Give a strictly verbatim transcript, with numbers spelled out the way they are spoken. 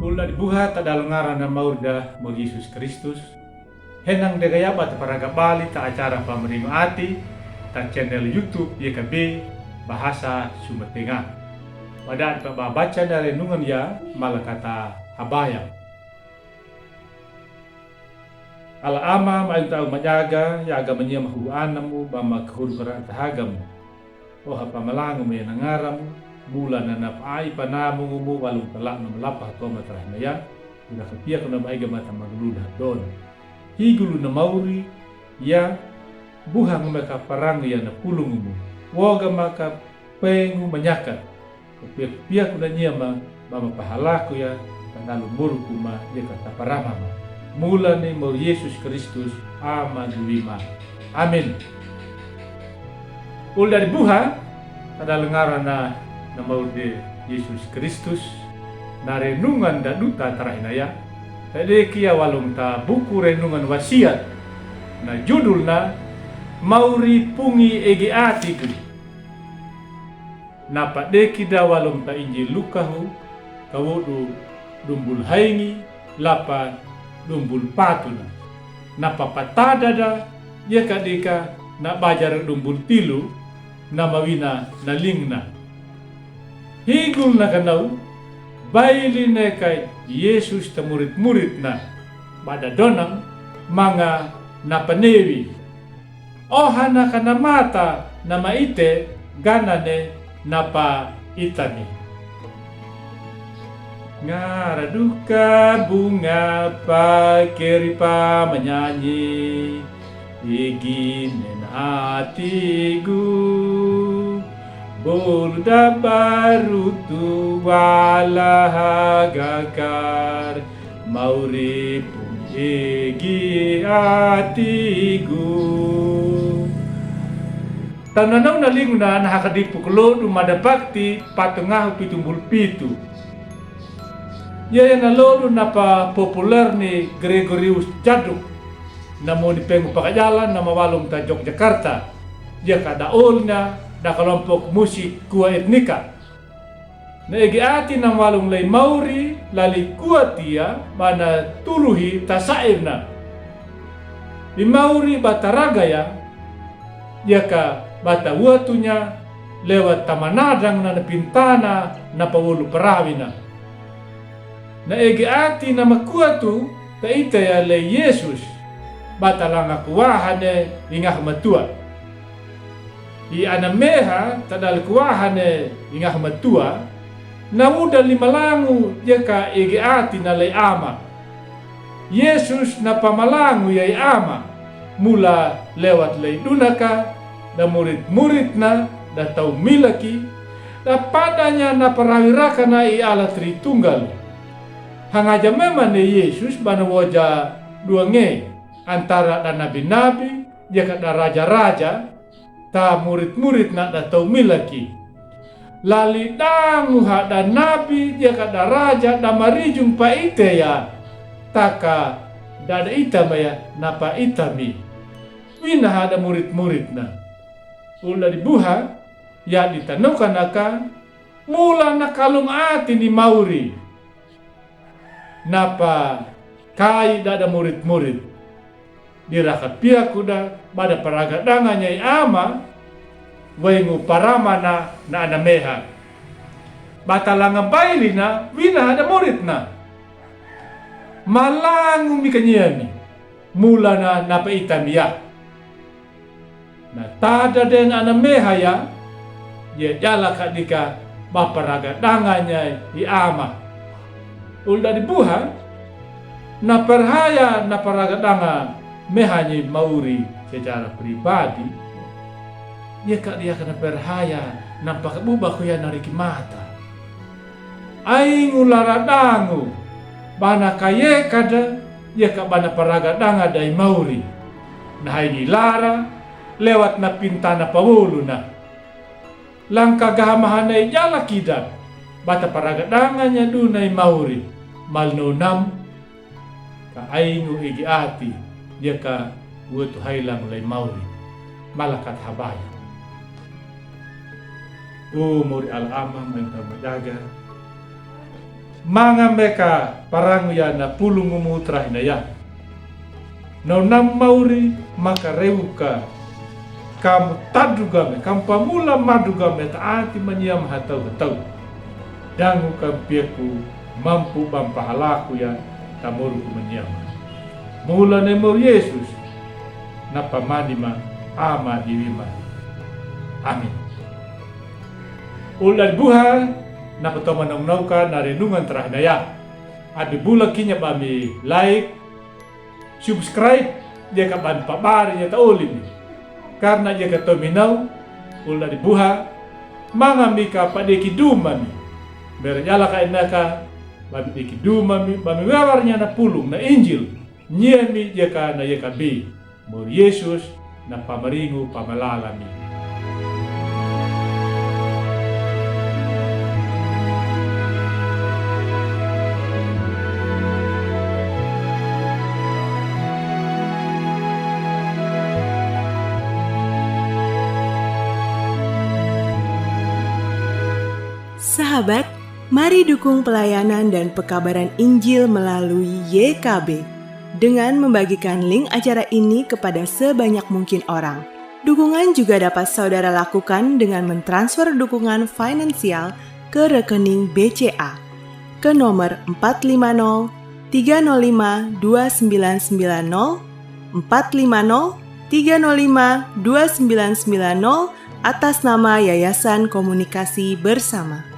Ulda' di buha ta dalangara na mauri da Mauri Yesus Kristus. Henang de gaya ba ta paraga bali ta acara pamaringo ati ta channel YouTube Y K B Bahasa Sumatenga'. Pada' di pabaca na renungan ya malakata habaya. Ala Ama, ma inta au majaga, yaga manyia mahugu anamu, ba ma kahuru kara tahagamu. Oha pamalangu me nangaramu, bula na napa'i panamu ngumu walung talak na malapa hatomu tarahinaya, ina kapiak na baiga mata magluda don. Higulu na mauri, ya, buha ngume kaparangu ya na pulungumu. Woga maka pengu manyakat. Kapiak-piak na nyia ma, ba ma pahalaku ya, tanalu muruku ma, ya ka taparama ma. Mula ni mauri Yesus Kristus, Ama duwi ma. Amin. Ulda' di buha, ta dalangara na, na mauri Yesus Kristus, na renungan da duta tarahinaya, tadeki ya walung ta buku renungan wasiat, na judul na, Mauri Pungi Ege Atiku. Na padeki da walung ta Injil Lukahu, kawodu dumbul haingi, lapa dumbul patuna. Na papatada da, ya kadika na bajar dumbul tilu, na mawina na lingna. Higul na kanau, baili ne ka Yesus ta murit-muritna, ba da donang, manga na panewi. Oha na ka na mata na maite ganane na pa itami. Ngara duka bunga pakeri pa manyanyi, igi ne na atigu, bul da barutu wala hagakar, mauri pungi ege atigu. Tananau na linguna na hakadipu kolodu madapakti patungahu pitumbul pitu. Iya, iya na lodu na pa populer ni Gregorius Jaduk. Na moni pengu pakajalan na mawalung ta Jogjakarta. Iya ka da olna da kalompok musik kua etnika. Na ege ati na walung lei mauri, lali kuat iya, ba na tuluhi ta sairna. I mauri ba ta raga ya, iya ka ba ta watunya, lewat ta manadang na na pintana, na pawolu parawina. Na ege ati na makuatu, ta ita ya lei Yesus, ba ta langa kuwahane i ngaha matua. I ana meha ta dal kuwahane i ngaha matua, na uda limalangu ya ka ege ati na lei ama. Yesus na pamalangu ya i ama, mula lewat lei dunaka, da murit-muritna, da tau milaki, da padanya na parawi rakana i Alla Tritunggal. Hangaja mema ne Yesus ba na woja dua nge, antara da nabi-nabi, ya ka da raja-raja, ta murit-muritna da tau milaki. Lali dangu ha da nabi, ya ka da raja, da marijung pa ite ya, taka da da ita ma ya, na pa itami. Wina ha da murit-muritna. Ulda di buha, ya di tanoka naka, mula na kalung ati ni mauri. Na pa kai da da murit-murit. Di raka piaku da ba da paragadanga nya i ama, waingu paramana na ana meha. Ba ta langa bailina wina ha da muritna. Malangu mi kanyemi, mula na na pa itami ya. Na tada den ana meha ya, ya jala kadika ba paragadanga nya i ama. Ulda di buha, na perhaya na paragadanga meha nya i mauri secara pribadi, ya ka dia ka na perhaya na pakabuba ku ya na riki mata. Aingu laradangu, ba na kaye kada, ya ka ba na paragadanga da i mauri. Na haini lara, lewat na pintana pawoluna. Langka gaha mahana i jala kida, ba ta paragadanga nya duna i mauri, mal no nam, ka aingu igi ati, ya ka watu hailang lai mauri, malakat habaya. O Mori Alla Ama, mai ka majaga. Manga meka parangu ya na pulungumu tarahinaya. Nau namauri maka reuka. Kamu tadru game, kamu pamula madru game, taati mania ma hatau-hatau. Dangu kamu piaku mampu bampahalaku ya, tamoruku mania ma. Mula ne Mori Yesus, na pamani ma, Ama di wima. Amin. Ulda di buha, na patomo nau-nauka na renungan tarahinaya. Abi bula kinya ba mi like, subscribe, dia ka ba mi pabari dia ta oli mi. Karna dia ka tomi nau, ulda di buha, manga mi ka pade kiduma mi. Bera jala ka inaka, ba mi de kiduma mi, ba mi wewar nya na pulung, na Injil. Nyia mi dia ka na yeka bi. Mori Yesus na pamaringu pamalala mi. Sahabat, mari dukung pelayanan dan pekabaran Injil melalui Y K B dengan membagikan link acara ini kepada sebanyak mungkin orang. Dukungan juga dapat saudara lakukan dengan mentransfer dukungan finansial ke rekening B C A ke nomor empat lima nol tiga nol lima dua sembilan sembilan nol, empat lima nol tiga nol lima dua sembilan sembilan nol, atas nama Yayasan Komunikasi Bersama.